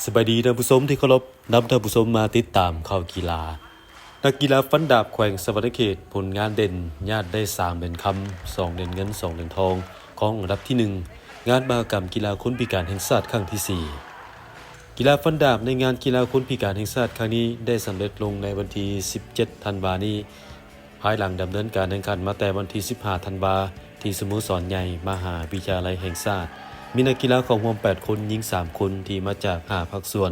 ສະບາຍດີທ່ານຜູ້ຊົມທີ່ເຄົາລົບ, ນຳທ່ານຜູ້ຊົມມາຕິດຕາມຂ່າວກິລາ. ນັກກິລາຟັນດາບແຂວງສະຫວັນນະເຂດ ຜົນງານເດັ່ນ, ຍາດໄດ້ສາມຫຼຽນຄຳ, ສອງຫຼຽນເງິນ, ສອງຫຼຽນທອງ ຄອງອັນດັບທີໜຶ່ງ ງານມະຫະກຳກິລາຄົນພິການແຫ່ງຊາດຄັ້ງທີສີ່. ກິລາຟັນດາບໃນງານກິລາຄົນພິການແຫ່ງຊາດຄັ້ງນີ້ ໄດ້ສຳເລັດລົງໃນວັນທີສິບເຈັດທັນວານີ້, ພາຍຫຼັງດຳເນີນການແຂ່ງຂັນມາແຕ່ວັນທີສິບຫ້າທັນວາ ທີ່ສະໂມສອນໃຫຍ່ມະຫາວິທະຍາໄລແຫ່ງຊາດ, ມີນັກກິລາເຂົ້າຮ່ວມແປດຄົນ, ຍິງສາມຄົນ ທີ່ມາຈາກຫ້າພາກສ່ວນ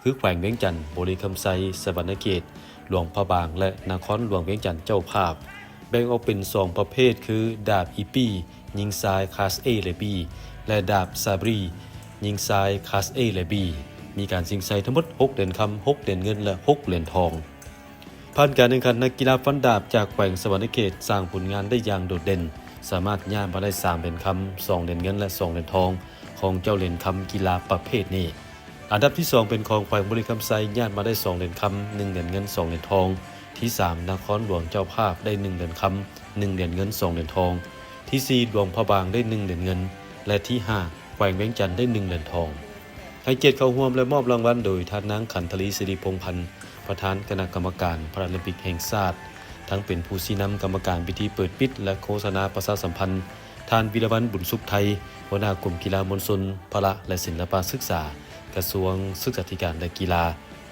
ຄືແຂວງວຽງຈັນ, ບໍລິຄຳໄຊ, ສະຫວັນນະເຂດ, ຫຼວງພະບາງ ແລະ ນະຄອນຫຼວງວຽງຈັນເຈົ້າພາບ. ແບ່ງອອກເປັນສອງປະເພດ ຄື ດາບອີປີ້ ຍິງຊາຍຄລາສ A ແລະ B ແລະ ດາບຊາບຣີ ຍິງຊາຍຄລາສ A ແລະ B. ມີການຊິງໄຊທັງໝົດຫົກຫຼຽນຄຳ, ຫົກຫຼຽນເງິນ ແລະ ຫົກຫຼຽນທອງ. ຜ່ານການແຂ່ງຂັນ, ນັກກິລາຟັນດາບຈາກແຂວງສະຫວັນນະເຂດສ້າງຜົນງານໄດ້ຢ່າງໂດດເດັ່ນ, ສາມາດຍາດມາໄດ້ສາມຫຼຽນຄຳ, ສອງຫຼຽນເງິນ ແລະ ສອງຫຼຽນທອງ ຄອງເຈົ້າຫຼຽນຄຳກິລາປະເພດນີ້. ອັນດັບທີສອງເປັນຂອງແຂວງບໍລິຄຳໄຊ, ຍາດມາໄດ້ສອງຫຼຽນຄຳ, ໜຶ່ງຫຼຽນເງິນ, ສອງຫຼຽນທອງ. ທີສາມ ນະຄອນຫຼວງເຈົ້າພາບ ໄດ້ໜຶ່ງຫຼຽນຄຳ, ໜຶ່ງຫຼຽນເງິນ, ສອງຫຼຽນທອງ. ທີສີ່ ຫຼວງພະບາງ ໄດ້ໜຶ່ງຫຼຽນເງິນ ແລະ ທີຫ້າ ແຂວງວຽງຈັນ ໄດ້ໜຶ່ງຫຼຽນທອງ. ໃຫ້ກຽດເຂົ້າຮ່ວມ ແລະ ມອບລາງວັນໂດຍທ່ານນາງ ຂັນທະລີ ສິລິພົງພັນ, ປະທານຄະນະກຳມະການພາຣາລິມປິກແຫ່ງຊາດ, ທັງເປັນຜູ້ຊີ້ນຳກຳມະການພິທີເປີດປິດ ແລະ ໂຄສະນາປະຊາສຳພັນ, ທ່ານ ວິລະວັນ ບຸນສຸກໄທ, ຫົວໜ້າກົມກິລາມວນຊົນ, ພະລະ ແລະ ສິນລະປະສຶກສາ, ກະຊວງສຶກສາທິການ ແລະ ກິລາ,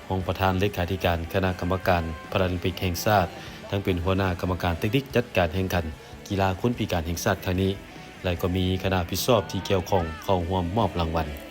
ຮອງປະທານເລຂາທິການຄະນະກຳມະການພາຣາລິມປິກແຫ່ງຊາດ, ທັງເປັນຫົວໜ້າກຳມະການເຕັກນິກຈັດການແຂ່ງຂັນກິລາຄົນພິການແຫ່ງຊາດຄັ້ງນີ້ ແລະ ກໍມີຄະນະຜິດຊອບທີ່ກ່ຽວຂ້ອງເຂົ້າຮ່ວມມອບລາງວັນ.